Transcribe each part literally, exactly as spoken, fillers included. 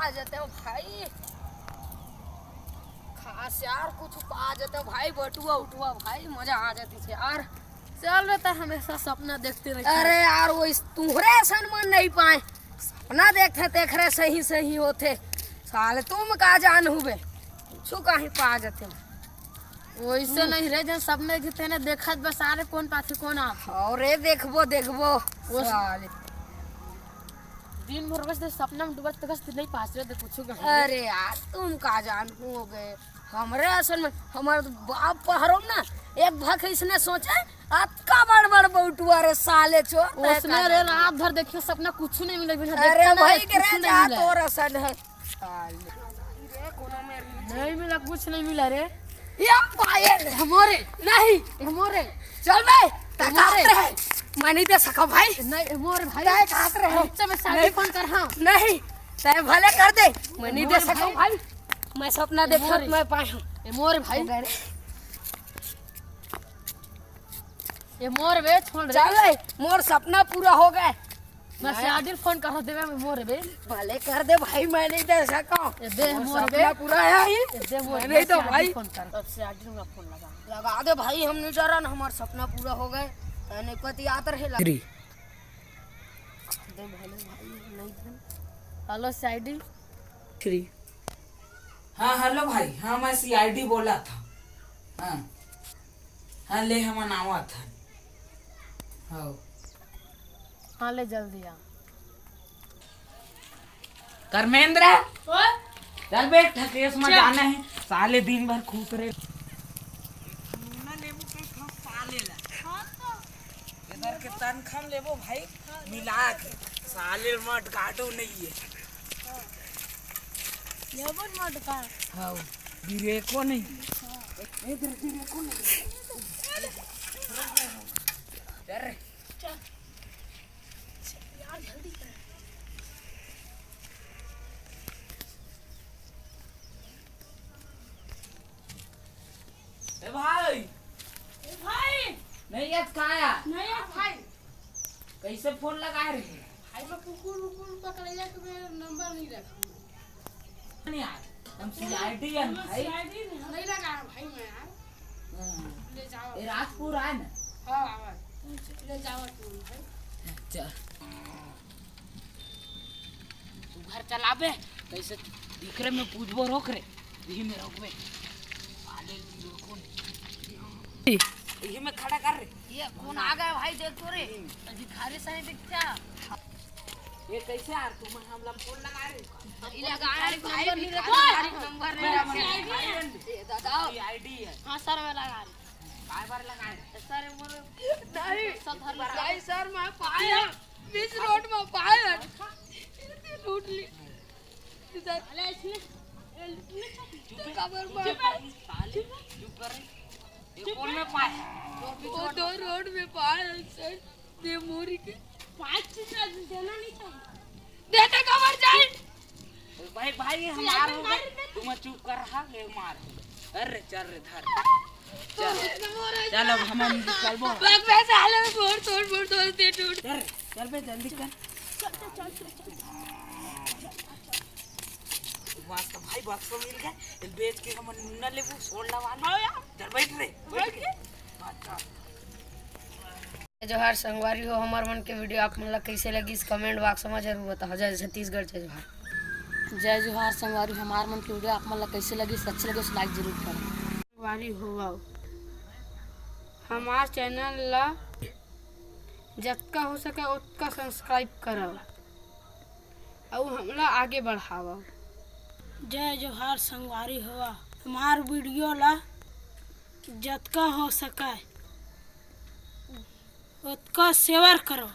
आ जाते हो भाई। खास यार, कुछ पा जाते हो भाई, बटुआ उठुआ भाई, मजा आ जाती है यार। चल रहे तो हमेशा सपना देखते रहते हैं। अरे यार, वो इस तुहरे असन मन नहीं पाए, सपना देखते देख रहे सही सही होते। साले तुम का जान हुबे, कुछ कहीं पा जाते हो। वैसे नहीं रे, जन सपने के तेने देखत बस, साले कौन पाथे कौन आप। अरे देखबो देखबो। वो साले दिन भर बस सपना में डूबत तकस नहीं पास रे, कुछ कहीं। अरे यार, तुम का जान हो गए। हमरे असल में हमारे बाप पहरो ना, एक भक इसने सोचे, अतका बड़ बड़ बउटुआ रे साले चोर, तै उसने का रे जान। रात भर देखियो सपना, कुछ नहीं मिला, बिना अरे देखा ना भाई, रे, के कुछ रे नहीं जा मिला। तोर असन है। साले। नहीं मिला, कुछ नहीं मिला रे। ये पायल। हमोरे। नहीं। हमोरे। चल बे, तै हमोरे। कात रहे। मैं नहीं दे सका भाई। नहीं, हमोरे भाई। तै कात रहे। अच्छा, मैं साले नहीं। फोन कर, हाँ। नहीं, तै भले कर दे। मैं नहीं दे हमोरे सका भाई। भाई। मैं सपना देखा हमोरे। मैं पाए हूँ। हमोरे भाई। हो गए रे। हमोरे बे, छोड़ रे। चल बे, मोर सपना पूरा हो गए। बस यार, फोन कर देवे हमोरे बे। भले कर दे भाई, मैं नहीं दे सका। ए दे मोर हमोरे बे। सपना पूरा है ही। ए दे मोर मैं नहीं बस तो यार भाई। फोन कर। अब से आदि में फोन लगा। लगा दे भाई, हम नहीं डरन, हमार सपना पूरा हो गए। तने पति आत रहे ला। थ्री। दे भले भाई, नहीं दे। Hello CID. थ्री। हाँ, हेलो भाई। हाँ, मैं सीआईडी बोला था। हाँ। हाँ, ले हमन आवत हन। हाँ। हाँ, ले जल्दी आ। कर्मेंद्र, चल बे, ठकेस में चल। जाना है। साले दिन भर खूब रे। ना लेबू के खा साले ला। इधर के तनखा में लेबो भाई, मिला के। साले मट काटो नहीं है। ये बन मट का। हाँ, ब्रेको नहीं। इधर ब्रेको नहीं। यार, चल। यार, जल्दी कर। ए भाई। ए भाई। नहीं यार, कहाँ यार? नहीं यार भाई। कैसे फोन लगाए रहे? भाई, मैं कुकुर उकुर पकड़ैया के मैं नंबर नहीं रखा। नहीं यार, हम सीआईडी है हम भाई। सीआईडी नहीं, नहीं लगा है भाई मैं यार। हाँ। ले जाओ। ये राजपुर आए ना? हाँ, आवा। अच्छा। ले जाओ तुम भाई। चल। तू घर चलाबे, कैसे दिख रहे मैं पूछबो, रोक रे। यही में रोकबे। आले रोको नहीं। यही में खड़ा कर रे। ये कौन आ गया भाई, देख तो रे। भिखारी सही दिखता। ये कैसे यार, तुम हमला फोन लगा रहे हो? ये लगा है, भाई, नंबर नहीं रखा। नंबर नहीं रखा। ये दादा। ये आईडी है। हाँ सर, मैं लगा रही। बार बार लगा रहे। सर, मोर नहीं। सब धर भाई, सर, मैं पाया। बीच रोड में पाया। लूट ली। इधर। अरे, इसने, ए, लूट ली। चुप है, कबर चुप है, मार। साले, चुप कर रे। ये कौन में पाया? वो दो रोड में पाया, सर। दे मोरी के। पाँच चीज देना नहीं चाहिए। दे दे, कबर जाए। भाई, भाई, ये हमार हो गए। तुम चुप कर रहा, ये मार। अरे, चल रे, धर। चल। चल, अब हम निकलबो। बस, बस, साले, फोड़, तोड़, फोड़, तोड़, दे, टूट। चल रे, चल बे, जल्दी कर। बस तो भाई, बक्सो मिल गए। ये बेच के हम नूना लेबू, सोडा लगा लो। हाँ यार। चल, बैठ रे, बैठ बैठ के। के। हाँ, चल। जय जोहार संगवारी हो, हमर मन के वीडियो आप मन ला कैसे लगिस, कमेंट बॉक्स में जरूर बताओ। जय छत्तीसगढ़, जय जोहार। जय जोहार संगवारी, हमार मन के वीडियो आप मन ला कैसे लगिस, अच्छे लगे तो लाइक जरूर करें। संगवारी हो, हमार चैनल ला जतका हो सके ओतका सब्सक्राइब करव अउ हमला आगे बढ़ावव। जय जोहार संगवारी हो, हमार वीडियो ला जतका हो सके ओतका शेयर करो।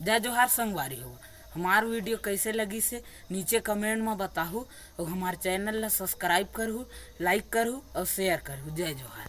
जय जोहार संगवारी हो, हमार वीडियो कैसे लगिस हे नीचे कमेंट में बताहू, अउ हमार चैनल ला सब्सक्राइब करहू, लाइक करहू अउ शेयर करहू। जय जोहार।